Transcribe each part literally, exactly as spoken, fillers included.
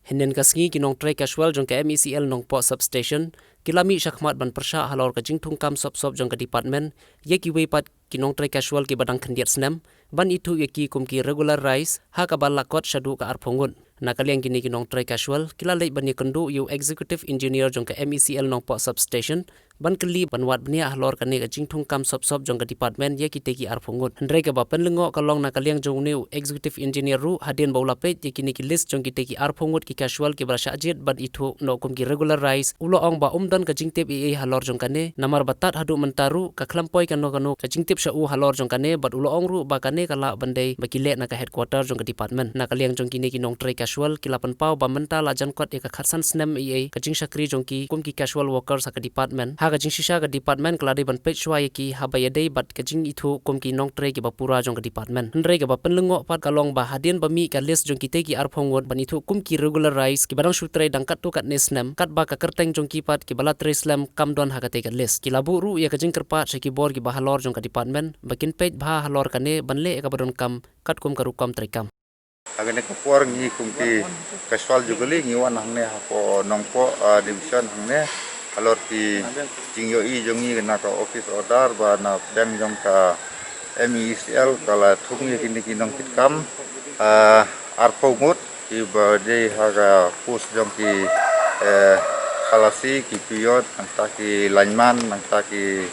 Hynnin ka sngi ki nongtrei casual jong ka M E C L Nongpoh Substation ki la mih shakhmat ban pyrshah halor ka jingthung kam sop sop jong ka department ïa kiwei pat ki nongtrei casual kiba dang khyndiat snem ban ithuh ïa ki kum ki regularize ha kaba la kot shaduh ka arphew ngut. Na ka liang kine ki nongtrei casual ki la leit ban ïakynduh ïa u executive engineer jong ka M E C L Nongpoh Substation ban kylli ban wad bniah halor kane ka jingthung kam sop sop jong ka department ïa kitei ki arphew ngut. Hynrei kaba pynlyngngoh ka long na ka liang jong une u executive engineer ruh hadien ba u la peit ïa kine ki list jong kitei ki arphew ngut ki casual kiba la shah jied ban ithuh noh kum ki regularize, u la ong ba um don ka jingtip ei ei halor jong kane, namar ba tad haduh mynta ruh ka khlem poi kano kano ka jingtip sha u halor jong kane, bad u la ong ruh ba kane ka lah ban dei ba ki leh na ka headquarter jong ka department. Na ka liang jong kine ki nongtrei casual ki la pynpaw ba mynta la jan kot ïa ka khatsan snem ei ei ka jingshakri jong ki kum ki casual workers ha ka department. Ha ka jingshisha ka department ka la dei ban peit shuwa ïa ki haba ïadei bad ka jingithuh kum ki nongtrei kiba pura jong ka department. Hynrei kaba pynlyngngoh pat ka long ba hadien ba mih ka list jong kitei ki arphew ngut ban ithuh kum ki regularize kiba dang shu trei dang katto katne snem, katba ka kyrteng jong ki pat kiba la trei slem kam don ha katei ka list. Ki la buh ruh ïa ka jingkyrpad sha ki bor kiba halor jong ka department ba kin peit bha halor kane ban leh ïa kaba donkam katkum ka rukom treikam. Ha kane ka por ngi kum ki casual jong kali ngi wan hangne hapoh Nongpoh, ah, division hangne halor ki jingïohi jong ngi na ka office order ba na pdeng jong ka M E C L ka la thung ïa kine ki nongkitkam, ah, arphew ngut kiba dei ha ka post jong ki, eh, khalasi, ki peon, nangta ki lineman, nangta ki,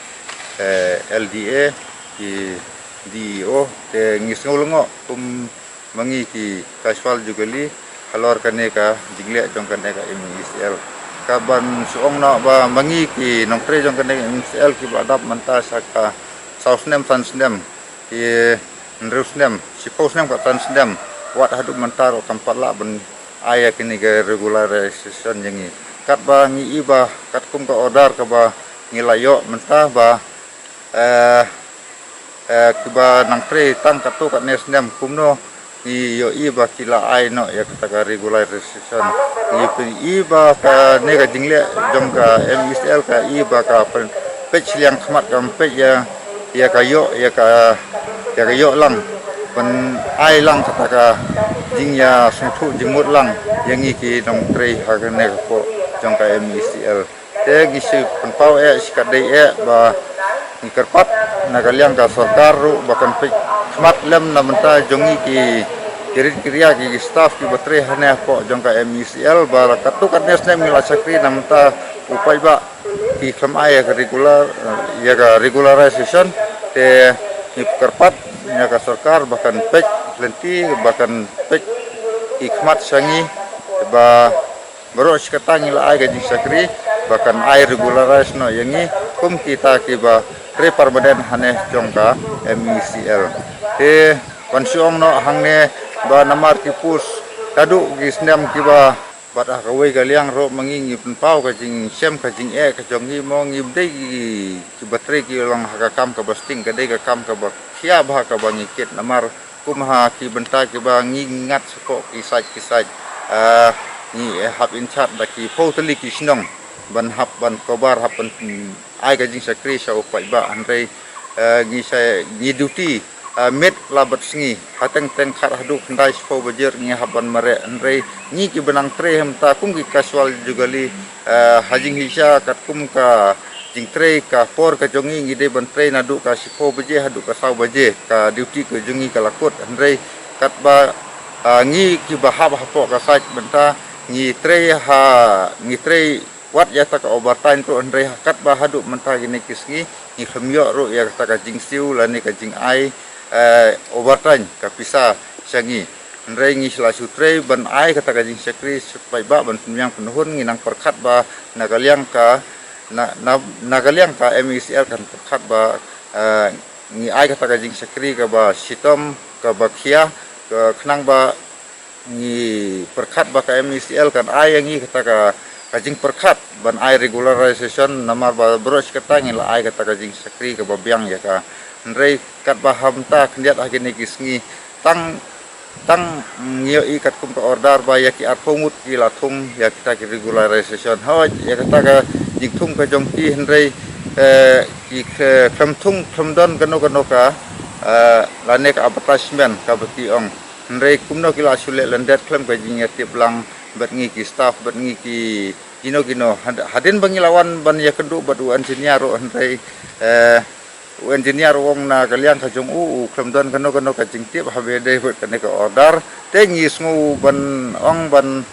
eh, L D A, ki D E O. Te ngi sngew lyngngoh kum ma ngi ki casual jong kali halor kane ka jingleh jong kane ka M E C L. Ka ban shu ong noh ba ma ngi ki nongtrei jong kane ka M E C L kiba dap mynta sha ka saw snem, san snem, ki hynriew snem, shiphew snem, ka san snem, wat haduh mynta ruh kam pat lah ban ai ïa kine ki regularization ïa ngi. Katba ngi i ba katkum ka order kaba ngi la ïoh mynta ba, eh, eh, kiba nang trei tang katto katne snem kumno ngi ïohi ba ki la ai noh ïa kata ka regularization. Ngi pyn-i ba kane ka jingleh jong ka M E C L ka i ba ka pyn-, peit shiliang khmat, kam peit ïa, ïa ka ïoh, ïa ka, ïa ka ïoh lang, ban ai lang kata ka jingïasngewthuh jingmut lang ïa ngi ki nongtrei ha kane ka poh jong ka M E C L. Te ngi shu pynpaw eh, shi katdei eh ba ngi kyrpad na ka liang ka sorkar ruh ba kan peit khmat lem na bynta jong ngi ki, ki rit ki ria, ki, ki staff kiba trei hane hapoh jong ka M E C L, ba la katto katne snem ngi la shakri, na bynta u paidbah ki khlem ai ïa ka regular, eh, ïa ka regularization. Te ngi kyrpad ïa ka sorkar ba kan peit lynti, ba kan peit ki khmat sha ngi, ba baroh shi katta ngi la ai ka jingshakri, ba kan ai regularize noh ïa ngi kum kita kiba trei permanent hane jong ka M E C L. Te ban shu ong noh hangne ba namar ki post naduh ki snem kiba, bad ha kawei ka liang ruh ma ngi ngi pynpaw ka jingshem ka jingeh ka jong ngi mo, ngim dei ki, kiba trei ki long ha ka kam kaba sting, ka dei ka kam kaba khia bha kaba ngi kit, namar kum ha ki bynta kiba ngi ngat shapoh ki site ki site, ah, ngi hap in charge da ki phew tylli ki shnong ban hap ban cover, hap ban, mm, ai ka jingshakri sha u paidbah, hynrei, eh, ngi sha, ngi duty, eh, miet la bad sngi, ha teng teng khat haduh khyndai shiphew baje ngi hap ban mareh, hynrei ngi kiba nang trei hangta kum ki casual jong kali, eh, ha jingshisha katkum ka jingtrei ka por ka jong ngi, ngi dei ban trei naduh ka shiphew baje haduh ka saw baje, ka duty ka jong ngi ka la kut, hynrei katba, ah, ngi kiba hap hapoh ka site mynta ngi trei ha, ngi trei wat ïa kata ka overtime ruh, hynrei katba haduh mynta kine ki sngi ngi khlem ïoh ruh ïa kata ka jingsiew lane ka jingai, eh, overtime, ka pisa sha ngi. Hynrei ngi la shu trei ban ai kata ka jingshakri sha u paidbah ban pynbiang pynhun, ngi nang pyrkhat ba na ka liang ka, na, na, na ka liang ka M E C L kan pyrkhat ba, eh, ngi ai kata ka jingshakri kaba shitom, kaba khia, ka khnang ba ngi pyrkhat ba ka M E C L kan ai ïa ngi kata ka, ka jingpyrkhat ban ai regularization, namar ba baroh shi katta ngi la ai kata ka jingshakri kaba biang ïa ka. Hynrei katba hangta khyndiat ha kine ki sngi tang, tang ngi ïohi katkum ka order ba ïa ki arphew ngut ki la thung ïa kita ki regularization. Hooid, ïa kata ka jingthung ka jong ki, hynrei, eh, ki kh-, khlem thung, khlem don kano kano ka, eh, lane ka advertisement kaba ki ong. Hynrei kumno ki la shu leh lyndet khlem ka jingïatip lang, bad ngi ki staff, bad ngi ki kino kino. Had-, hadien ba ngi la wan ban ïakynduh bad u engineer ruh, hynrei, eh, u engineer u ong na ka liang ka jong u, u khlem don kano kano ka jingtip haba ïadei bad kane ka order. Te ngi sngew ban ong ban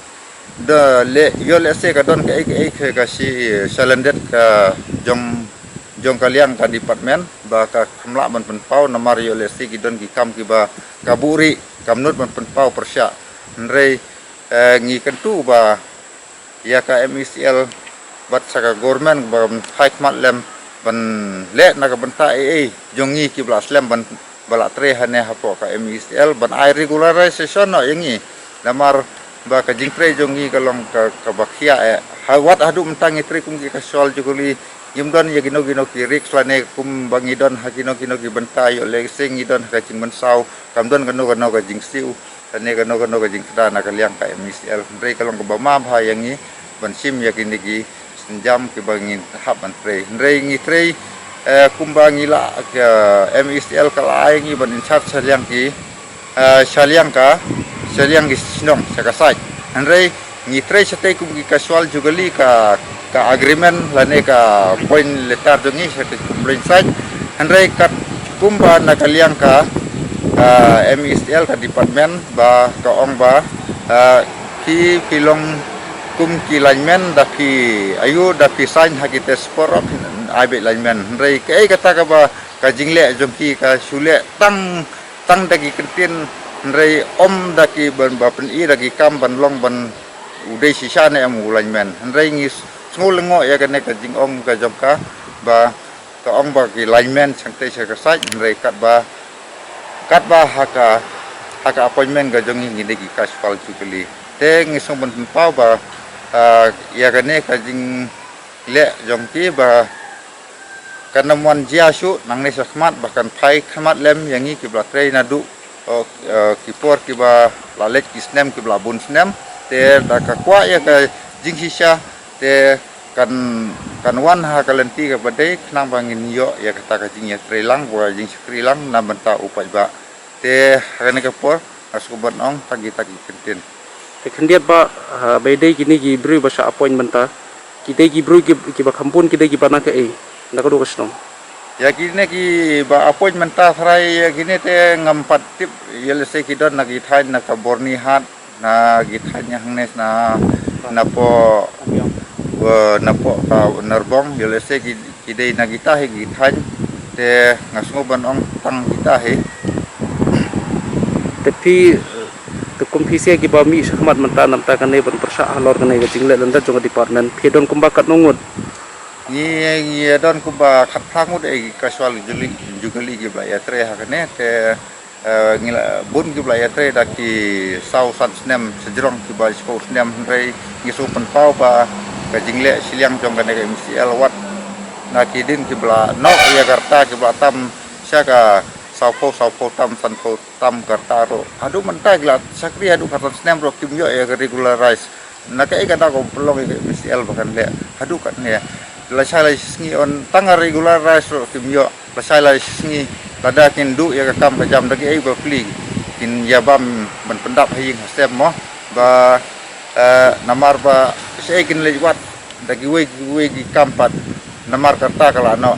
da leh, ïoh lehse ka don kaei kaei ka, ka shi, eh, shalyndet ka jong, jong ka liang ka department ba ka kham lah ban pynpaw, namar ïoh lehse ki don ki kam kiba ka buhrieh kam nud ban pynpaw pyrshah. Hynrei, eh, ngi kyntu ba ïa ka M E C L bad sa ka government ba ban phai khmat lem ban leh na ka bynta ei ei jong ngi kiba la slem ban, ba la trei hangne hapoh ka M E C L ban ai regularization noh ïa ngi. Namar ba ka jingtrei jong ngi ka long ka, kaba khia eh. Ha, wat haduh mynta ngi trei kum ki casual juguli, ngim don ïa kino kino ki risk lane kum ba ngi don ha kino kino ki bynta, ïoh lehse ngi don ha ka jingmynsaw, kam don kano kano ka jingsiew lane kano kano ka jingkda na ka liang ka M E C L. Hynrei ka long kaba ma bha ïa ngi ban shim ïa kine ki sienjam kiba ngi hap ban trei. Hynrei ngi trei, eh, kumba ngi lah, ka M E C L ka la ai ngi ban in charge sha liang ki, eh, sha liang ka, sha liang ki shnong, sha ka site. Hynrei ngi trei shatei kum ki casual juguli, ka, ka agreement lane ka point letter jong ngi shatei kum blind site. Hynrei kat kumba na ka liang ka, ah, M E C L ka department ba ka ong ba, ah, phi, phi long kum ki lineman, da phi aiu, da phi sign ha ki test por, ai beit lineman. Hynrei kaei kata kaba ka jingleh jong ki ka shu leh tang, tang da ki kyntien, hynrei ym da ki ban ba pyni da ki kam ban long ban u dei shisha ne em u lineman. Hynrei ngi sngew lyngngoh ïa kane ka jingong ka jong ka ba ka ong ba ki lineman shangtei sha ka site, hynrei katba, katba ha ka, ha ka appointment ka jong ngi ngi dei ki casual juguli. Te ngi sngew ban pynpaw ba, ah, ïa kane ka jingleh jong ki ba kan ym wan jia shuh nangne sha khmat, ba kan phai khmat lem ïa ngi kiba la trei naduh, oh, eh, ki por kiba la leit ki snem, kiba la bun snem. Te da ka kwah ïa ka jingshisha, te kan, kan wan ha ka lynti kaba dei, khnang ba ngin ïoh ïa kata ka jingïatreilang, ba ka jingshakri lang na bynta u paidbah. Te ha kane ka por nga sngewbha ban ong tang kita ki kyntien. Te khyndiat ba, ah, ba dei kine ki briew ba shah appoint mynta, ki dei ki briew ki, kiba kham bun, ki dei kiba na kaei, na kano ka shnong? Ïa kine kiba appoint mynta, tharai ïa kine te ngam pat tip, ïoh lehse ki don na ki thaiñ na ka Byrnihat, na ki thaiñ hangne na, napoh, eh, napoh ka Narbong, ïoh lehse ki, ki dei na kita hi ki thaiñ, te nga sngew ban ong tang kita hi. Te phi, te kum phi sha kiba mih shakhmat mynta, na bynta kane ban pyrshah halor kane ka jingleh lyndet jong ka department, phi don kumba katno ngut? Ngi, ngi don kumba khatphra ngut, eh, ki casual juguli, juguli kiba ïatrei ha kane, te, eh, ngi la bun kiba la ïatrei da ki saw san snem shajrong, kiba shiphew snem, hynrei ngi sngew pynpaw ba ka jingleh shiliang jong kane ka M E C L, wat na ki dien kiba la noh ïa ka rta, kiba la tam sha ka sawphew, sawphew tam, sanphew tam ka rta ruh. Haduh mynta ki la shakri haduh khatsan snem ruh kim ïoh ïa ka regularize. Na kaei ka daw ka pynlong ïa ka M E C L ba kan leh haduh katne? Lashai lashisngi, yn tang ka regularize ruh kim ïoh. Lashai lashisngi, lada kin duh ïa ka kam ka jam, da kiei ba plie? Kin ïa bam ban pyndap ha ïing ha sem mo, ba, eh, namar ba shaei kin leit wad da kiwei kiwei ki kam pat, namar ka rta ka la noh.